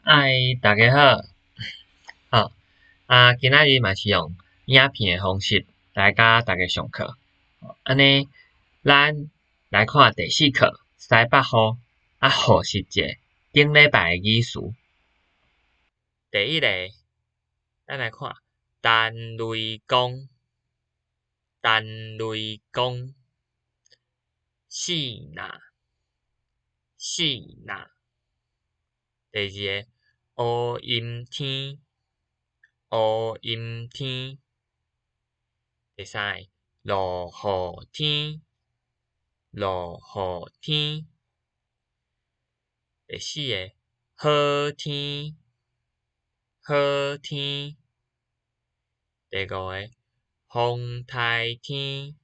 嗨，大家好，好，啊，今仔日嘛是用影片的方式來佮大家上課。按呢，咱來看第四課西北雨，啊，復習者頂禮拜的語詞。第一個，咱來看陳雷公，陳雷公，四若，四若。第二个，烏陰天，烏陰天。第三個，落雨天，落雨天。第四个，好天，好天。第五个，風颱天，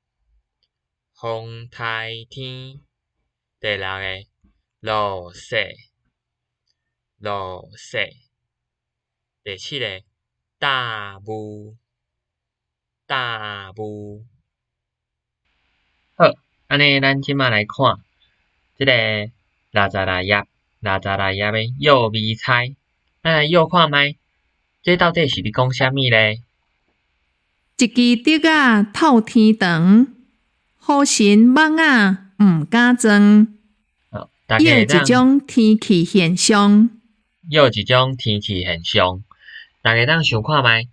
風颱天。第六个，落雪，落雪。第七个，大霧，大霧。好，按呢咱這馬來看這个66頁，66頁的約味猜，咱來約看覓，這到底是佇講啥物咧？一支竹仔透天長，雨神蠓仔毋敢鑽。大家約一種天氣現象。約一種天氣現象，大家當想看覓，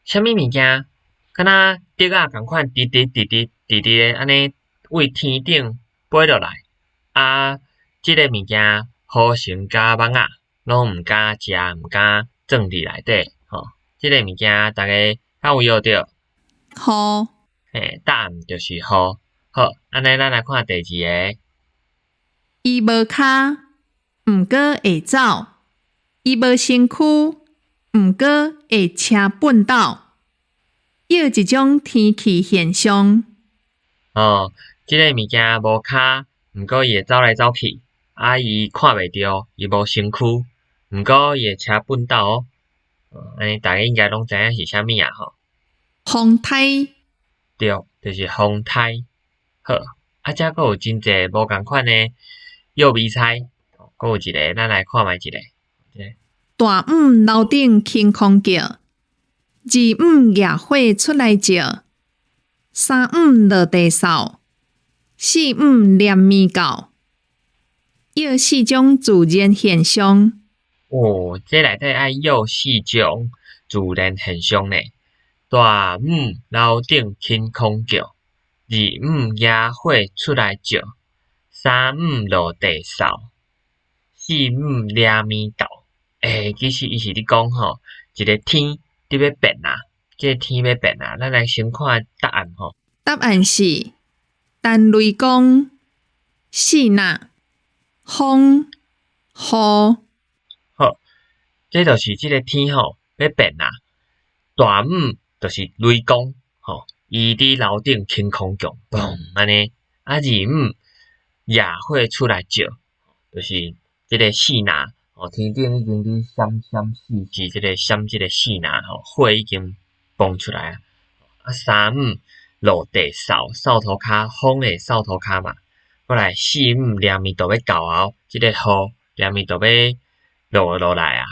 啥物物件，敢若竹仔仝款，直直直直直直的按呢對天頂飛落來，啊，這个物件雨神佮蠓仔攏毋敢食，毋敢鑽佇內底，吼，這个物件大家敢有藥著？雨。嘿，答案就是雨。好，按呢咱來看第二个。伊無跤，毋過會走；伊無身軀，毋過會車畚斗。約一種天氣現象。哦，這个物件無跤，毋過伊會走來走去，啊，伊看袂著，伊無身軀，毋過伊會車畚斗哦。按呢大家應該攏知影是啥物啊吼？風颱。對，就是風颱。好，啊，遮閣有真濟無仝款的約味猜，閣有一个，咱來看覓一个。大五樓頂擎空叫，二五野火出來照，三五落地掃，四五連麵到。約四種自然現象。哦，這內底愛約四種自然現象呢。大五樓頂擎空叫，二五野火出來照，三五落地掃，四五掠物到。欸，其實伊是咧講吼，一个天佇欲變啊，這个天欲變啊，咱來先看答案吼。答案是陳雷公、四若、風、雨。好，這就是這个天吼欲變啊。大五就是雷公吼，伊佇樓頂擎空降，嘣按呢。啊，二五野火出來照，就是這个四若。哦，天頂已經佇閃閃爍爍，這个閃這个四若吼，火已經蹦出來啊。啊，三五落地掃，掃塗跤，風會掃塗跤嘛。過來四五連物都欲到啊，這个雨連物都欲落落來啊。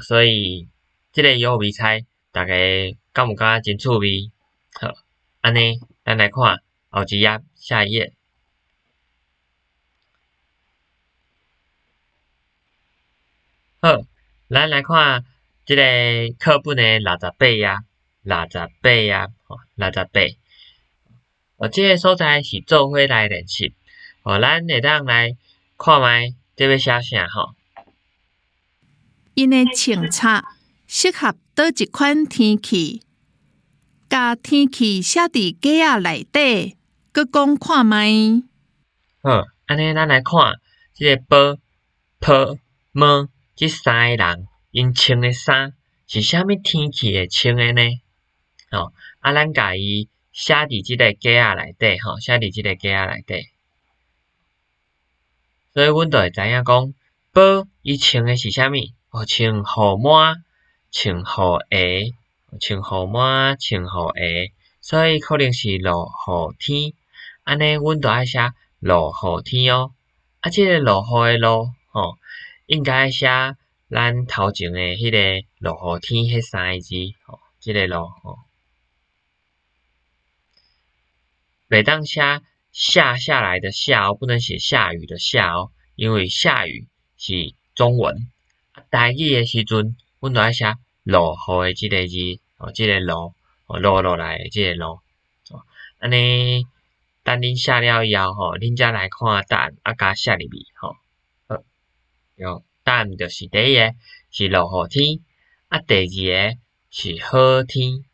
所以這个約味猜，大家敢有感覺真趣味？好，按呢，咱來看後一頁，下一頁。好，咱來看這个課本的68頁，68頁，吼，68。哦，這个所在是做伙來練習。哦，咱會當來看覓，這欲寫啥吼？𪜶的穿插適合佗一款天氣，共天氣寫佇格仔內底，閣講看覓。好，按呢咱來看這个波、波、摸這三个人，𪜶穿的衫是啥物天氣會穿的呢？吼，啊，咱共伊寫佇這个格仔內底，吼，寫佇這個格仔內底。所以阮就會知影講，波伊穿的是啥物？哦，穿雨帽，穿雨鞋，穿雨帽，穿雨鞋，所以可能是落雨天。按呢，阮就愛寫落雨天哦。啊，這个落雨的落，吼，應該寫咱頭前的彼个落雨天彼三个字，吼，這个落吼，袂當寫下下來的下哦，不能寫下雨的下哦，因為下雨是中文。台語的時陣，阮就愛寫落雨的這个字，哦，這个落，哦，落落來的這个落，哦，按呢，等恁寫了以後吼，恁才來看答案，啊，共寫入去吼。好，對，答案就是第一个是落雨天，啊，第二个是好天，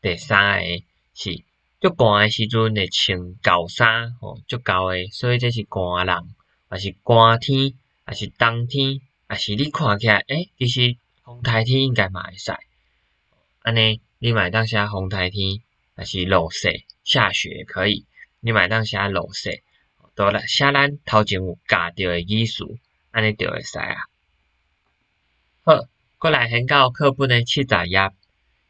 第三个是足寒的時陣會穿厚衫，吼，足厚的，所以這是寒人，抑是寒天，抑是冬天，抑是你看起來，欸，其實風颱天應該嘛會使，按呢，你嘛會當寫風颱天，抑是落雪，下雪也可以，你嘛會當寫落雪，都來寫咱頭前有教著的語詞，按呢就會使啊。好，閣來掀到課本的70頁，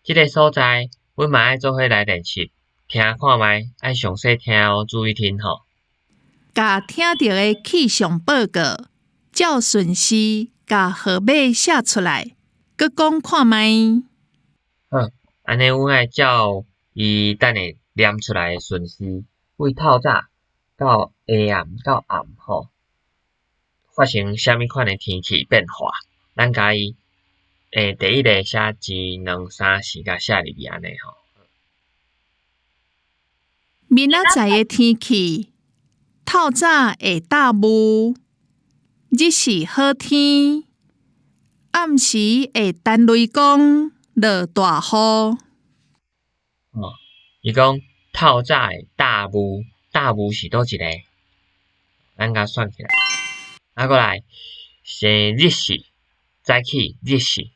這个所在，阮嘛愛做伙來練習，聽看覓，愛詳細聽哦，注意聽吼。共聽著的氣象報告，照順序共號碼寫出來，閣講看覓。好，按呢阮愛照伊等下念出來的順序，對透早到下暗到暗吼，發生啥物款的天氣變化，咱共伊第一个寫一、兩、三、四，共寫入去按呢吼。明仔載的天氣，透早會罩霧，日是好天，暗時會打雷公，落大雨。哦，伊講透早會罩霧，罩霧是佗一個？咱共算起來。啊，閣來是日是早起，日是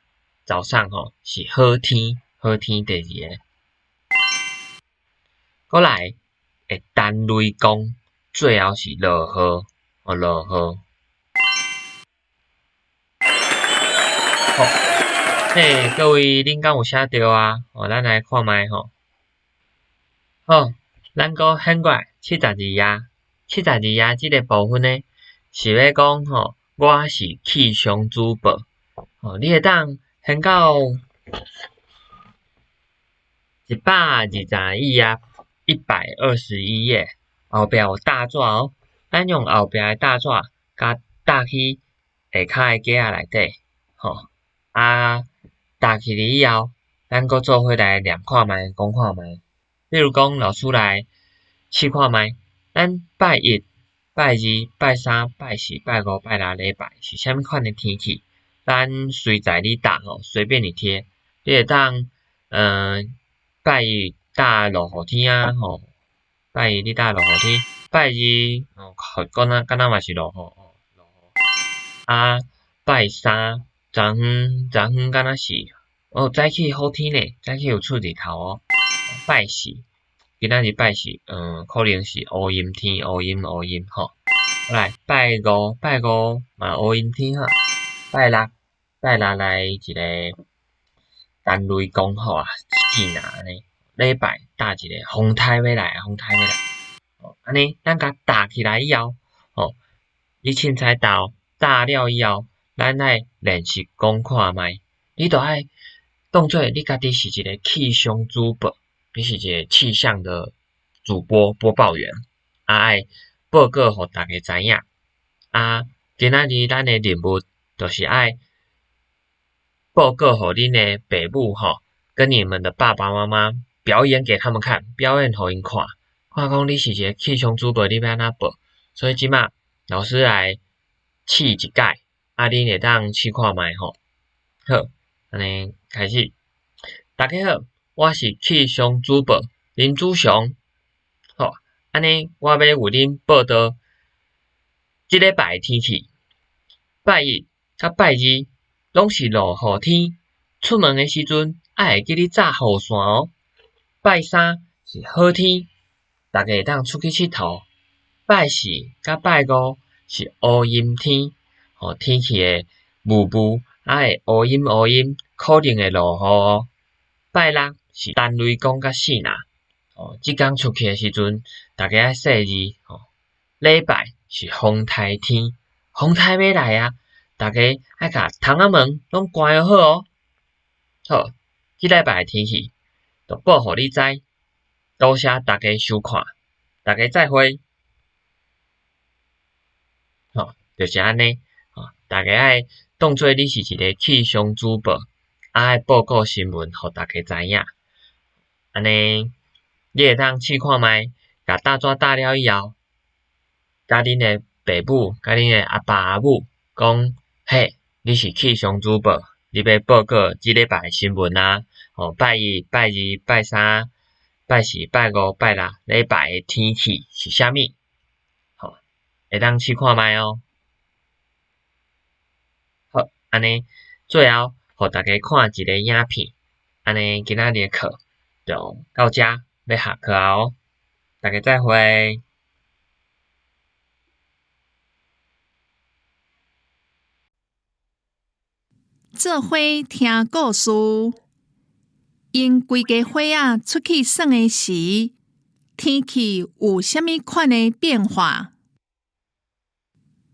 早上吼是好天，好天第二個。閣來會打雷公，最後是落雨，哦落雨。好，嘿，各位，恁敢有寫著啊？哦，咱來看覓吼。好，咱閣掀過來72頁，72頁這个部分呢，是欲講吼，我是氣象主播，哦，你會當掀到121頁，121頁，後壁有搭紙哦，咱用後壁的搭紙，共搭去下跤的格仔內底，吼，啊，搭起來以後，咱閣做伙來念看覓，講看覓。比如講，老師來試看覓，咱拜一、拜二、拜三、拜四、拜五、拜六禮拜是啥物款的天氣？咱隨在你搭吼，隨便你貼，你會當，拜一搭落雨天啊，吼，拜一你搭落雨天，拜二哦，敢若敢若嘛是落雨哦，落雨。啊，拜三，昨昏昨昏敢若是，哦，早起好天呢，早起有出日頭哦。拜四，今仔日拜四，可能是烏陰天，烏陰烏陰吼。來，拜五，拜五嘛烏陰天哈。拜六，拜六來一个打雷公吼啊，四若按呢。禮拜搭一个風颱欲來，風颱欲來。哦，按呢，咱共搭起來以後，吼，你凊彩搭搭了以後，咱愛練習講看覓，你著愛當做你家己是一個氣象主播。你是一個氣象的主播播報員，啊愛報告予大家知影。啊，今仔日咱的任務就是愛報告予恁的爸母吼，跟你們的爸爸媽媽表演給他們看，表演予𪜶看，看講你是一個氣象主播，你欲按怎報？所以這馬老師來試一擺，啊，恁會當試看覓吼。好，按呢開始。大家好，我是氣象主播林子祥。好，按呢我欲為恁報道這禮拜的天氣。拜一佮拜二攏是落雨天，出門的時陣愛會記得紮雨傘哦。拜三是好天，大家會當出去𨑨迌。拜四佮拜五是烏陰天，吼，天氣會霧霧，啊會烏陰烏陰，可能會落雨哦。拜六是打雷公佮四若，哦，這工出去的時陣，大家愛細膩吼。禮拜是風颱天，風颱欲來啊，逐家愛共窗仔門攏關好哦。好，這禮拜的天氣就報予你知，多謝大家收看，大家再會。吼，就是按呢，吼，大家愛當做你是一个氣象主播，愛報告新聞，予大家知影。按呢，你會當試看覓，共搭紙搭了以後，佮恁的爸母、佮恁的阿爸阿母講，嘿，你是氣象主播，你欲報告這禮拜的新聞啊，吼，拜一、拜二、拜三、拜四、拜五、拜六禮拜的天氣是啥物？吼，會當試看覓哦。好，按呢，最後予大家看一个影片，按呢，今仔日的課就到遮，欲下課啊哦，大家再會。做伙聽故事，𪜶規家伙仔出去耍的時，天氣有啥物款的變化？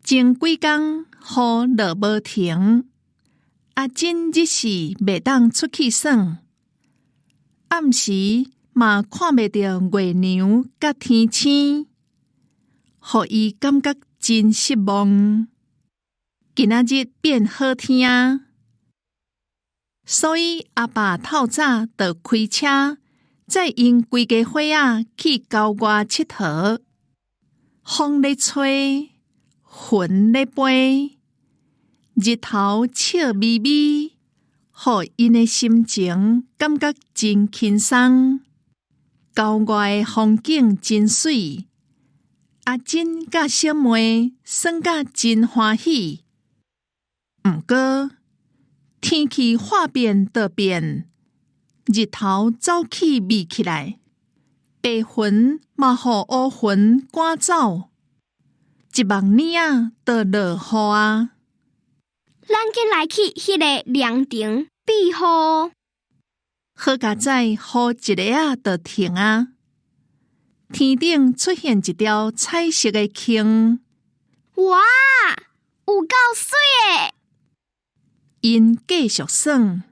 前幾工雨落無停，阿珍日時袂當出去耍，暗時嘛看袂著月娘佮天星，予伊感覺真失望。今仔日變好天啊！所以阿爸透早就開車載𪜶規家伙仔去郊外𨑨迌。風咧吹，雲咧飛，日頭笑眯眯，予𪜶的心情感覺真輕鬆。郊外的風景真媠，阿珍佮小妹耍甲真歡喜。毋過，天氣話變就變，日頭走去覕起來，白雲嘛予烏雲趕走，一目爾仔就落雨啊！咱緊來去彼个涼亭避雨。好佳哉，雨一下仔就停啊！天頂出現一條彩色的鰭。哇，有夠媠的！𪜶繼續耍，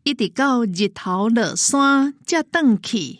一直到日頭落山才轉去。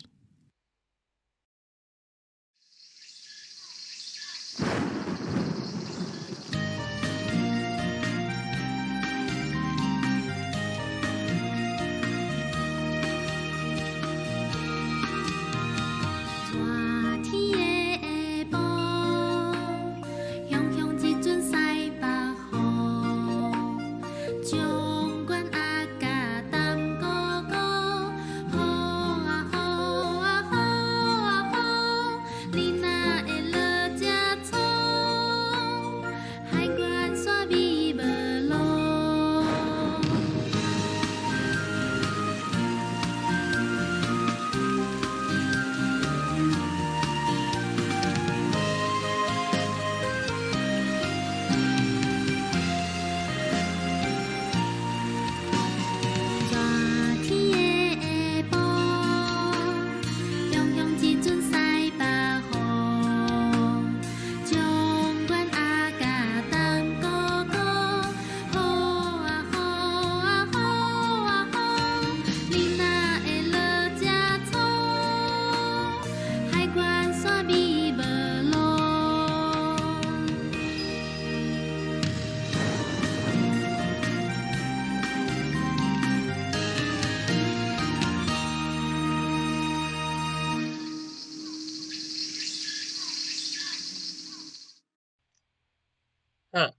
好，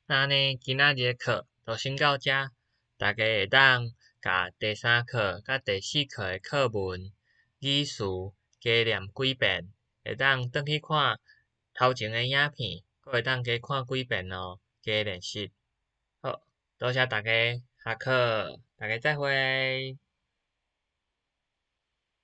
那按呢今仔日的課就先到遮，大家會當共第三課佮第四課的課文語詞加念幾遍，會當轉去看頭前的影片，閣會當加看幾遍哦，加練習。好，多謝大家下課，大家再會。